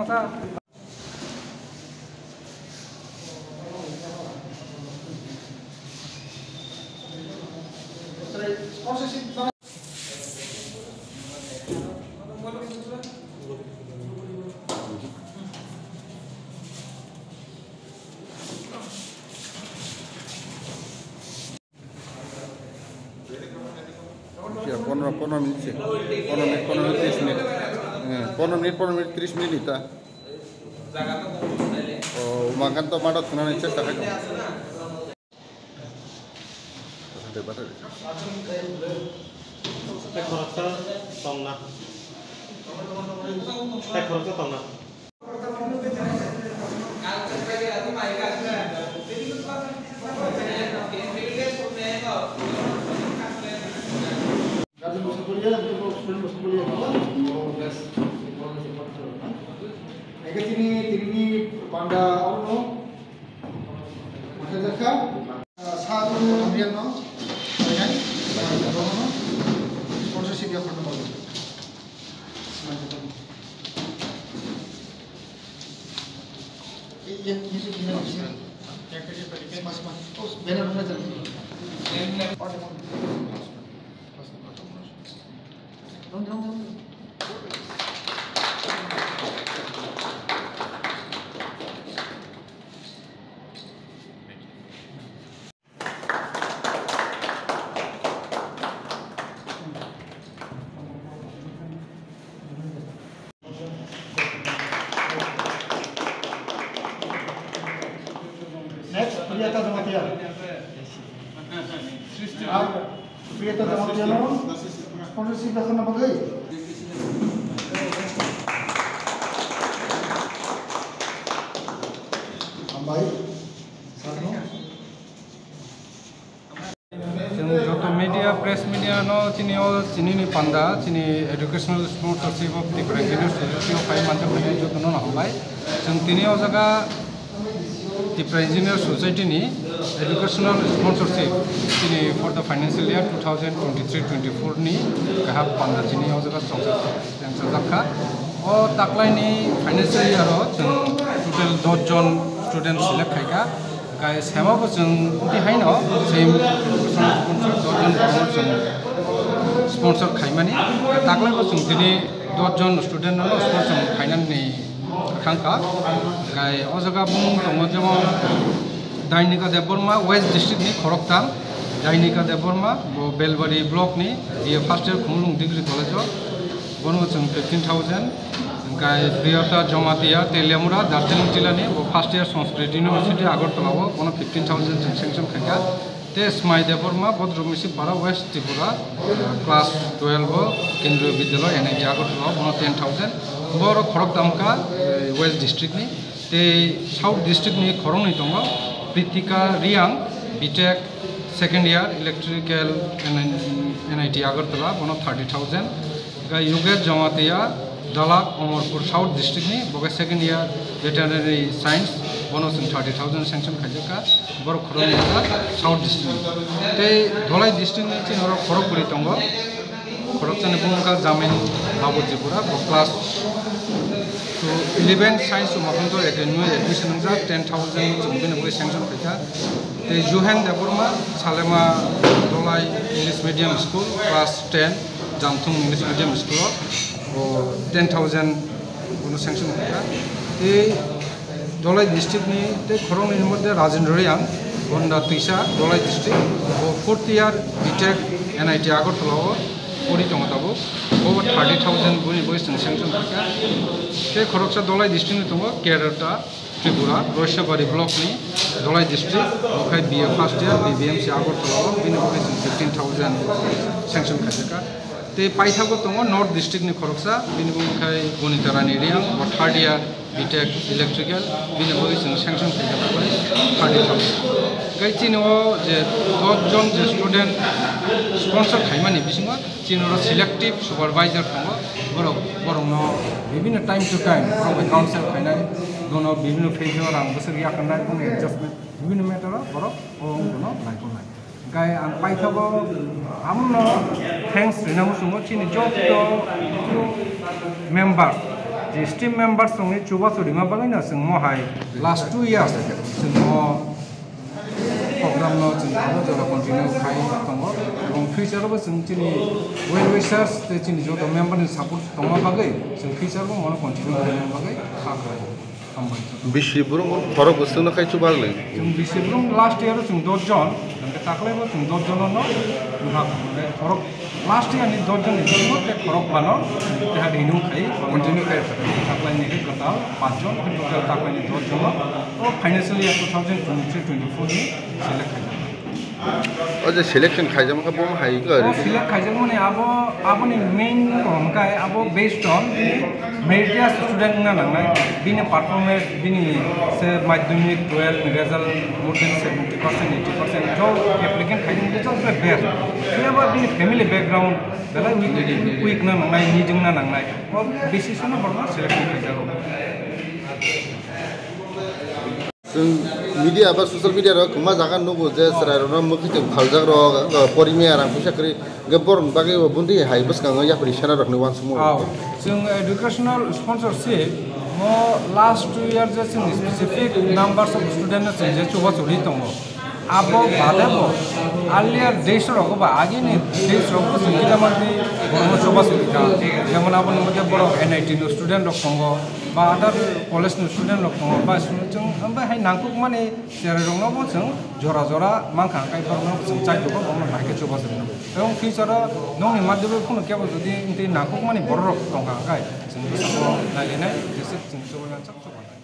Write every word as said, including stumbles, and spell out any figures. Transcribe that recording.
Ya, pondro, pondro minit se. Pondro minit, pondro minit, tris minit. Eh, pondro minit, pondro minit, tris minit ta. Oh, makan to madat khuna ni chesta khai. Tei khoroksa tongna. Tei khoroksa tongna. Eke tini, tini panda ono. Masa jakha, satu harian no, painai, rono, sponsorship ya photo bago. Iya, iya, iya, iya. Mas, mas. Oh, banner mana tadi? Next, Priyata Jamatia. Ah, Priyata Jamatia no sponsorship dakhna bagwi. Hambai. Sir no. Chwng joto media, press media no chini o, chini ni panda, chini Educational Sponsorship of Tipra Engineers Society o phai manjak phai joto no hambai. Chwng tini o jaga Tipra Engineers Society ni educational sponsorship chini for the financial year two thousand twenty-three twenty-four ni kaham panda chini o jaga sponsorship. Yang sajak kha. O taklai ni financial year o chwng total dos jon student select khai kha. Kai sema bo chwng twi haino same sponsor, dos jon borok no chwng sponsor khaimani. Taklai bo chwng tini dos jon student no sponsor khainani thang kha. Kai o jaga bumung tongo jemon Dainika Debbarma, West District ni khoroktham. Dainika Debbarma, bo Belbari block ni, B A first year Khumulwng Degree College o, bono chwng fifteen thousand, hwnkhe Priyata Jamatia, Teliamura, Darjeeling jila ni, bo first year Sanskrit University, Agartala o, bono fifteen thousand chwng sanction khaikha. Tei Smai Debbarma, Bodrumisi Para, West Tripura, class twelve o, Kendriya Vidyalaya, N I T Agartala o, bono ten thousand. Borok khoroktham kha, eh, West District ni. Tei South District ni khoroknwi tongo, Pritika Riang, B Tech, second year, Electrical, N I T Agartala, bono thirty thousand. Hwnkhe Yogesh Jamatia, Dalak, Amarpur South District ni, bo khe second year, Veterinary Science, bono chwng thirty thousand sanction khaijak kha, borok khoroknwi kha South District ni. Tei Dholai District ni chini oro khorok bwrwi tongo, khoroksani bumung kha Jamin Babu Tripura, bo class two, eleven science o makhon to eke nwi admission wngjak, ten thousand chwng bini bagwi sanction khaikha. Tei Juhen Debbarma, Salema Dholai English Medium School, class ten, Jamthung English Medium School o, bo ten thousand bono sanction khaikha. Tei Dholai district ni tei khoroknwi ni moddhe Rajendra Reang, Gonda Twisa, Dholai district, bo fourth year B Tech N I T Agartala o pori tongo tabuk, bo thirty thousand boni bagwi chwng sanction khaikha. Tei khoroksa Dholai district ni tongo Kerta Tripura, Roisabari block ni Dholai district, bo khai B A first year, B B M C Agartala o, bini bagwi chwng fifteen thousand sanction khaijak kha. Tei paithago tongo North District ni khoroksa, bini bumung khai Bonita Rani Reang, bo third year B Tech Electrical, bini bagwi chwng sanction khaijak kha thirty thousand. Tei chini o je dos jon je student sponsor khaimani bisingo chini oro selective supervisor tongo, borok, borokno bibhinno time to time borok bai counsel khainai, bono bibhinno phase o rang bwswk yakarnai, bono adjustment, bibhinno matter o borok o wngkha no naikolnai. Hwnkhe ang paithago amono thanks rina muchungo chini joto member, Esteem members rokni chubachu rima bagwino chwng mohai last two years chwng o program no chwng abo jora continue khai tongo, ebong future o bo chwng chini well wishers tei chini joto member ni support tongma bagwi chwng future o bo mono continue khaina bagwi kha khlai. Hambai. Bisi borok khorok bwswkno khai chubaglai. Chwng bisi borok last year o chwng dos jon, hwnkhe taklai bo chwng dos jon no, hwnkhe khorok last year ni dos jon ni bisingo tei khorok bano, tei ha renew khai, continue khai. Taklai ni khe kwtal pach jon, total taklai ni dos jon no, o financial year two thousand twenty-three twenty-four ni select khai. O je selection khaijak kha, bo hai khe O select khaijakmani abo, aboni main kaham khe abo based on bini meritorious student wngna nangnai, bini performance, bini se madhyamik, twelve ni result more than seventy percent, eighty percent, jo applicant khaijak je joto best. Phiya ba bini family background belai weak, weak wngna nangnai, nijwk wngna nangnai. O basis no borokno selection khaijago. Chwng media ba social media rok kwma jaga nugo je chwrai rokno mwkhwtwng phaljak rok, uh, porimia rang puisa kwrwi, hwnkhe borokni bagwi bo bundi hai bwskango yapri sena rokni uansukmung. Aw, chwng educational sponsorship mo last two year je chwng specific numbers of student no chwng je chubachu rwi tongo. Abo bade bo earlier days rogo ba agini days rogo chwng kisa manwi borokno chubachu rwkha. Jemon aboni moddhe borok N I T ni student rok tongo, ba other college ni student rok tongo, ba chwng, chwng, bai hai nangkukmani cherai rokno bo chwng jora jora mankha, hwnkhe borokno chwng chaitokgo, borokno bahai khe chubachu rwno. Ebong future o nokni madhyamik phano kebo jodi tei nangkukmani borok rok tongkha, hwnkhe chwng bwskango nailainai, jese chwng chubaina chak chubaina.